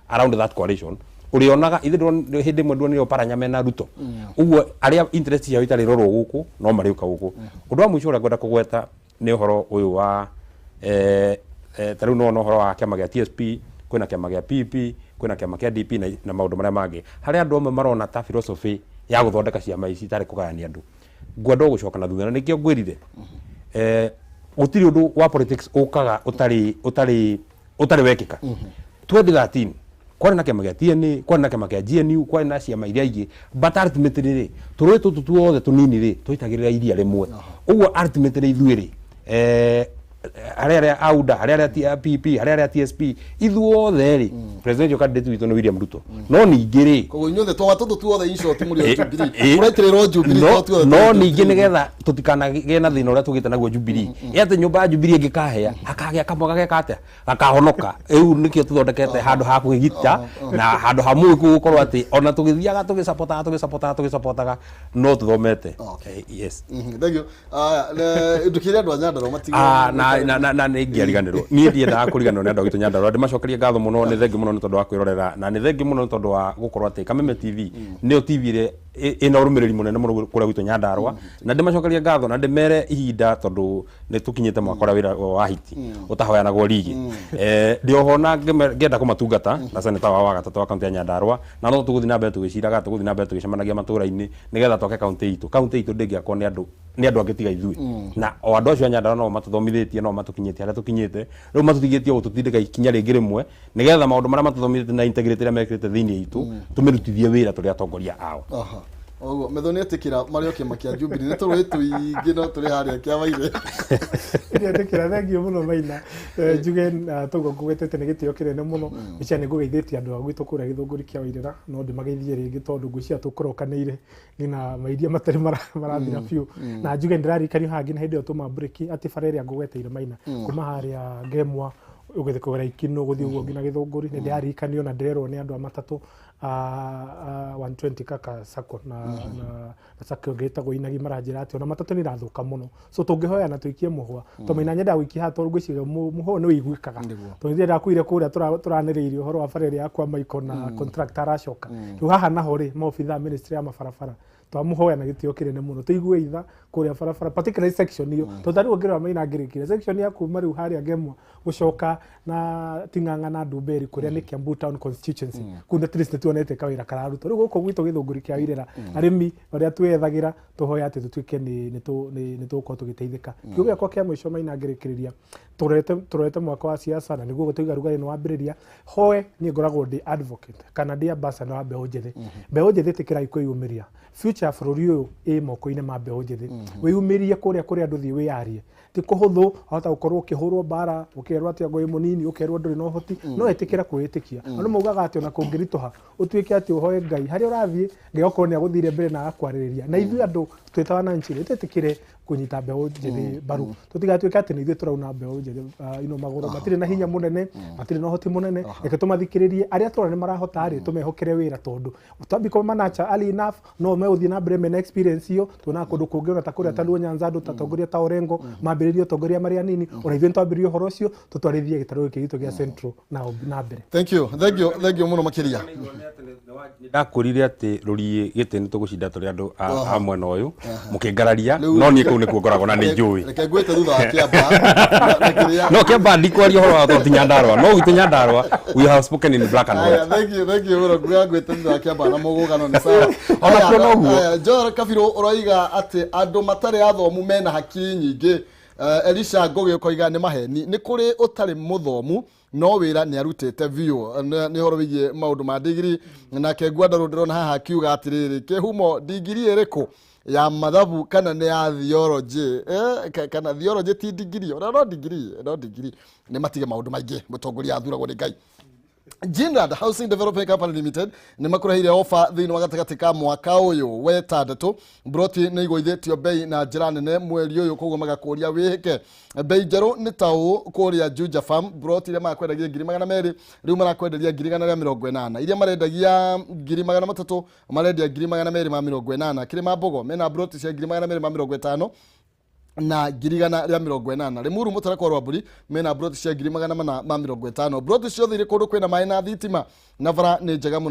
Speaker 3: around that coalition, ũrĩonaga ithe hĩndĩ ĩmwe nduonire Oparanya mena Ruto ũguo. Arĩa interest ciao itarĩ rorwo gũkũ no marĩũka gũkũ. Ũndũ wa mũico ũrĩa ngwenda kũgweta nĩ ũhoro ũyũ wa ta rĩu nĩwona ũhoro wa kĩama gĩa TSP, kwĩna kĩama gĩa PP, kwĩna kĩama kĩa DP na maũndũ marĩa mangĩ, harĩa andũ amwe marona ta philosophy ya gũthondeka ciama ici tarĩ kũgayania andũ. Ngwenda gũcoka na thutha, na nĩkĩo ngwĩrire gũtirĩ ũndũ wa politics ũkaga ũtarĩ wekĩka. 2013 kwarĩ na kĩama gĩa TNA, kwarĩ na kĩama kĩa GNU, kwarĩ na ciama iria ingĩ, but ultimately rĩ, tũrũĩ tũtũ tuothe tũnini rĩ, twaitagĩrĩra iria rĩmwe. Ũguo ultimately ithuĩ rĩ, harĩa arĩa a UDA, harĩa arĩa a PP, harĩa arĩa a TSP, ithuothe rĩ, presidential candidate witũ nĩ William Ruto. No ningĩ rĩ,
Speaker 2: Koguo inyuothe twa tũtũ tuothe, in short, mũrĩ o Jubilee, mũraitĩrĩrwo Jubilee.
Speaker 3: No,
Speaker 2: twa tuothe
Speaker 3: no
Speaker 2: tũrĩ
Speaker 3: ningĩ
Speaker 2: Jubilee.
Speaker 3: nĩgetha tũtikanagĩe na thĩna ũrĩa tũgĩte naguo Jubilee, ĩ atĩ nyũmba ya Jubilee ĩngĩkahĩa hakagĩa kamwe gageka atĩa gakahonoka. Rĩu nĩkĩo tũthondekete handũ ha kwĩgita na handũ ha mũgĩkũyũ gũkorwo atĩ ona tũgĩthiaga tũgĩcapotaga tũgĩcapotaga tũgĩcapotaga no tũthomete.
Speaker 2: Okay.
Speaker 3: Yes.
Speaker 2: Thank you. Aya, ndũkĩre andũ a Nyandarua matige.
Speaker 3: Ah, na nĩ ngĩariganĩrwo, niĩ ndiendaga kũriganĩrwo nĩ andũ a gwitũ Nyandarua. Ndĩmacokerie ngatho mũno, nĩ thengi mũno nĩ tondũ wa kwĩrorera, na nĩ thengi mũno nĩ tondũ wa gũkorwo atĩ Kameme TV nĩyo TV ĩrĩa ĩna ũrũmĩrĩri mũnene mũno kũrĩa gwitũ Nyandarua. Na ndĩmacokerie ngatho na ndĩmere ihinda, tondũ nĩ tũkinyĩte mwaka ũrĩa wĩra wa hiti ũtahoyanagwo rigi. Ndĩ oho na ngĩenda kũmatungata na seneta wao wa gatatũ wa kaunti ya Nyandarua, na no tũgũthiĩ na mbere tũgĩciraga, tũgũthiĩ na mbere tũgĩcemanagia matũra-inĩ nĩgetha twake kaunti itũ. Kaunti itũ ndĩngĩakwo nĩ andũ angĩ tiga ithuĩ, na o andũ acio a Nyandarua no matũthomithĩtie, no matũkinyĩtie harĩa tũkinyĩte rĩu. Matũtigĩtie gũtũtindĩka ikinya rĩngĩ rĩmwe nĩgetha maũndũ marĩa matũthomithĩtie na integrity ĩrĩa mekĩrĩte thĩinĩ itũ tũmĩrutithie wĩra tũrĩ atongoria ao.
Speaker 2: Aha. Ũguo Methoni etĩkĩra marĩ o kĩama kĩa Jubilee, nĩ tũrũĩ tũingĩ no tũrĩ harĩa kĩa Waire.
Speaker 1: Ndietĩkĩra, thengio mũno Maina. Njuge toguo ngũgwetete nĩ gĩtĩo kĩnene mũno. Ngwĩciria nĩ ngũgeithĩtie andũ a gwitũ kũrĩa Gĩthũngũri kĩa Wairĩra, no ndĩmageithie rĩngĩ tondũ ngwĩciria tũkũrokanĩire ngina mairia matarĩ marathira biũ. Na njuge ndĩraririkanio haha nginya hĩndĩ ĩyo tuma break atĩ bara ĩrĩa ngũgweteire Maina, kuma harĩa Ngemwa ũgĩthiĩ kũgera Ikinũ gũthiĩ ũguo nginya Gĩthũngũri, nĩ ndĩraririkanio na ndĩrerwo nĩ andũ a matatũ. 120 kaka sacco na sacco ĩngĩ ĩtagwo Inagi maranjĩra atĩ ona matatũ nĩ irathũka mũno, so tũngĩhoya na tũikie mũhwa, tondũ Maina nyendaga gũikia haha tondũ ngwĩciria mũhwa ũyũ nĩ wĩiguĩkaga. Tondũ nĩ ndakuire kũrĩa tũranĩrĩirie ũhoro wa bara ĩrĩa ya kwa Michael na contractor aracoka rĩu haha naho rĩ, maobitha ministry ya mabarabara, twamũhoya na gĩtĩo kĩnene mũno tũigue itha kũrĩa barabara, particularly section ĩyo, tondũ ta rĩu ũngĩrora Maina ngĩrĩkĩria section ya kuma rĩu harĩa Ngemwa gũcoka na Ting'ang'a na Ndumberi kũrĩa nĩ Kiambu Town constituency, kũu at least nĩtuonete kawĩra kararutwo. Rĩu gũkũ gwitũ Gĩthũngũri kĩa Irĩra, arĩmi arĩa twĩyethagĩra, tũhoya atĩ tũtuĩke nĩ tũgũkorwo tũgĩteithĩka. Kiugo gĩakwa kĩa mũico, Maina, ngĩrĩkĩrĩria, tũrorete mwaka wa siasa na nĩguo tũiga rugarĩ nĩ wambĩrĩria. Hoe niĩ ngoragwo ndĩ advocate kana ndĩ ambassador wa mbeũ njĩthĩ. Mbeũ njĩthĩ, ĩtĩkĩrai kwĩyumĩria. Future ya bũrũri ũyũ ĩ moko-inĩ ma mbeũ njĩthĩ. Wĩyumĩrie kũrĩa kũrĩa andũ, thiĩ wĩyarie. Ti kũhũthũ, wahota gũkorwo ũkĩhũrwo mbara, ũkerwo atĩ anga wĩ mũnini, ũkerwo ndũrĩ na ũhoti, no ĩtĩkĩra kwĩĩtĩkia. Andũ maugaga atĩ ona kũngĩritũha, ũtuĩke atĩ ũhoe Ngai harĩa ũrathiĩ, Ngai okorwo nĩ agũthire mbere na agakwarĩrĩria. Na ithuĩ andũ twĩ ta wananchi rĩ, twĩtĩkĩre kũnyita mbeũ njĩthĩ mbaru, tũtigatuĩke atĩ nĩ ithuĩ tũrauna mbeũ njĩthĩ magũrũ. Matirĩ na hinya mũnene, matirĩ na ũhoti mũnene. Reke tũmathikĩrĩrie. Arĩa tũrona nĩ marahota rĩ, tũmehokere wĩra, tondũ twambia manacha early enough, no megũthiĩ na mbere mena experience ĩyo. Tuonaga kũndũ kũngĩ ona ta kũrĩa ta Luo Nyanza, andũ ta atongoria ta Orengo mambĩrĩrie ũtongoria marĩ anini. Ona ithuĩ nĩtwambĩrĩrie ũhoro ũcio, tũtwarithie gĩtarũ gĩkĩ gitũ gĩa Central na mbere.
Speaker 2: Thank you, thank you, thank you mũno makĩria.
Speaker 3: Ndakwĩrire atĩ rũriĩ gĩtĩ nĩ tũgũcinda tũrĩ andũ a mwena ũyũ mũkĩngararia.
Speaker 2: Rĩu-
Speaker 3: No niĩ kũu nĩkuo ngoragwo na nĩ njũĩ.
Speaker 2: Reke ngwĩte thutha wa Kĩamba na kĩrĩa.
Speaker 3: No Kĩamba ndikwaria ũhoro wa tondũ ti Nyandarũa, no gwitũ Nyandarũa we have spoken in black and
Speaker 2: Aya,
Speaker 3: white.
Speaker 2: thank you, thank you mũno. Nguga ngwĩte thutha wa Kĩamba na mũgũgano nĩ sawa.
Speaker 3: Ona kuo noguo.
Speaker 2: Aya, Joel Kabirũ ũroiga atĩ andũ matarĩ athomu mena hakiri nyingĩ. Elisha Ngũgĩ ũkoiga nĩ maheni, nĩ kũrĩ ũtarĩ mũthomu no wĩra nĩ arutĩte biũ. Nĩ ũhoro wĩgiĩ maũndũ ma ndigiri. Nake Ngwandarũ ndĩrona haha akiuga atĩrĩrĩ, kĩhumo ndigiri ĩrĩkũ, ya mathabu kana nĩ ya theology? Kana theology ti ndigiri? Ona no ndigiri nĩ matige maũndũ maingĩ, mũtongoria athuragwo nĩ Ngai. Jinrad Housing Development Company Limited nĩ makũreheire ofa thĩinĩ wa gatagatĩ ka mwaka ũyũ wetandatũ. Broti nĩ igũithĩtio bei na njĩra nene mweri ũyũ, koguo magakũria wĩhĩke. Bei njerũ nĩ ta ũũ: kũrĩa Juja Farm, broti iria marakwendagia 200,000 rĩu marakwenderia 180,000. Iria marendagia 300,000 marendia 280,000. Kĩrĩma Mbogo mena broti cia 250,000 na 180,000. Limuru Mũtarakwa Rwamburi mena broti cia 450,000. Broti ciothe irĩ kũndũ kwĩna maĩ na thitima na bara nĩ njega mũno.